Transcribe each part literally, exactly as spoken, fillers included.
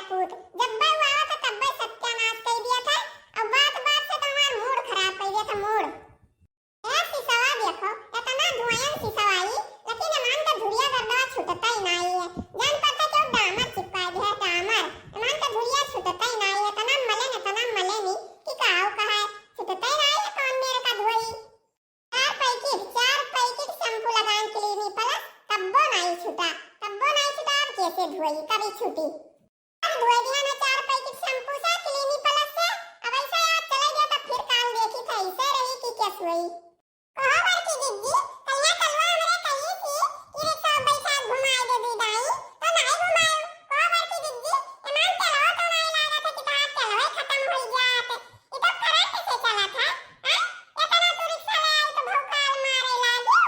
पूत, जब्बे उ आवत है तब्बे सत्यानाश कइ दिया था, और बात बात से तो हमार मूड खराब कइ दिया था, मूड। ए सिसवा देखो, एतना धुआयन सिसवाई, लेकिन एमान के धुरिया गर्दवा छूटतइ नाई है। जान पड़ता कि डामर चिपकाइ दिया है, डामर। एमान के धुरिया छूटतइ नाई है, एतना मलेन, एतना मलेन कि काव कहा है, छूटतइ नाई है कौन मेर का धुआई। चार पैकेट, चार पैकेट शैम्पू लगाएन Clinic Plus, तब्बो नाई छूटा, तब्बो नाई छूटा, अब कैसे धुआई, कभी छूटी? अब धोए दिया ना चार पैकेट शैम्पू से, Clinic Plus से। अब ऐसे याद चले गया तो फिर काल देखी था, ऐसे रही कि क्या सोई। कहो बड़की दीदी, कलिया कलवा हमरे कही थी कि रिक्शा बैठा घुमाए दे दी दाई, तो नहीं घुमायो। कहो बड़की दीदी, एमान चलो तो नहीं लागत है कि तहार चलो खत्म हो जात। ये तो करंट से चला था, हैं? इतना तू रिक्शा ले आई तो भौकाल मारे लागियो।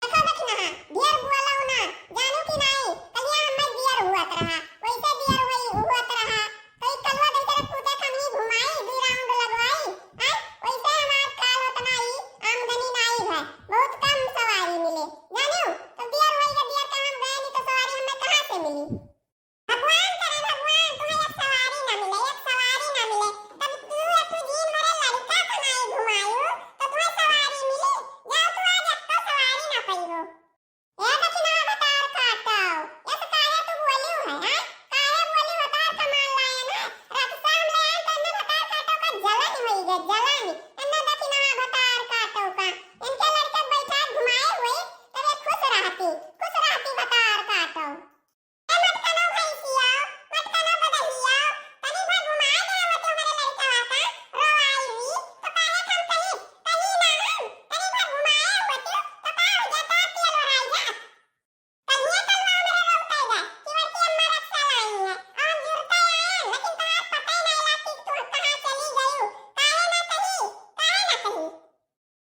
देखो दखिनहा, ढेर बोलो ना, जानू कि नाई, कलिया हमें दियर हुआ तरहा, वैसे दियर हुई, हुआ तरहा, कई कलवा दैसे रखू ते खमनी घुमाई, दू राउंड लगवाई, आय, वैसे हमार काल उतना ही आमदनी नाई है, बहुत कम सवारी मिले, जानू, तो दियर हुई के दियर के हम गए नहीं तो सवारी हमें कहाँ से मिली? भगवान करे भगवान, तुम्हें एक सवारी ना मिले, एक सवारी ना मिले। तब तू एक दिन मेरे लड़का को नहीं घुमायो, तो तुम्हें सवारी मिली? जाओ तू आज एक तो सवारी ना पइबो। ए दखिनहा भतार काटो, ये तो काहे तू बोलियो है, हैं? काहे बोलियो भतार का मान लाए ना? रात शाम ले आए तो इन्हें भतार काटो का जलन होई गए, जलन। इन्हें दखिनहा भतार काटो का। इनके लड़के बैठा घुमाए हुए, तब ये खुश रहती, खुश रहती भतार काटो। ए मटकनो भैंसिया, मटकनो गदहिया, तनी भर घुमाए दे आवते हमरे लड़कवा का, रोवाई हुई, तो काहे हम कही, कही ना हम, तनी भर घुमाए आवते, तो का हो जाता, तेल ओराई जात। कहिए कलवा हमरे रोवते बा, कि बड़की अम्मा रक्षा लाई है, और हम जुरते आए, लेकिन तहार पता ही नहीं लागती कि तू कहाँ चली गई, काहे ना कही, काहे ना कही।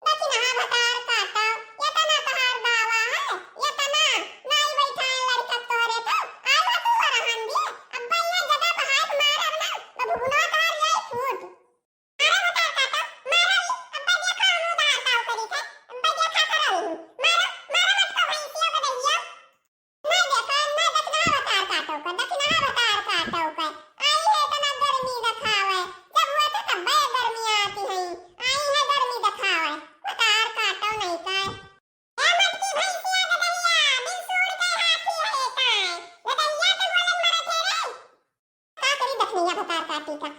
दखिनहा भतार काटो, एतना तहार दावा है, एतना। नाई बैठाए लड़का तोरे तो, आवा तू रहन दे, अब ये जगह बहार मारब ना, तो भुगुना तहार जाई फूट। मारा भतार काटो, मारा ही, अब देखा हम उधार काव करी थे, अब देखा करो ही। मारा, मारा मत को भैंसिया गदहिया। ना देखा, ना दखिनहा भतार काटो का, दखिनहा भतार काटो का। आई है इतना गर्मी देखावे, जब हुआ था तब बे गर्मी आती है। आई है गर्मी देखावे, भतार काटो नहीं का। ए मटकी भैंसिया गदहिया, बिन सूंड के हाथी है का। गदहिया के बोले मरत है रे। का करी दखिनहा भतार काटी का,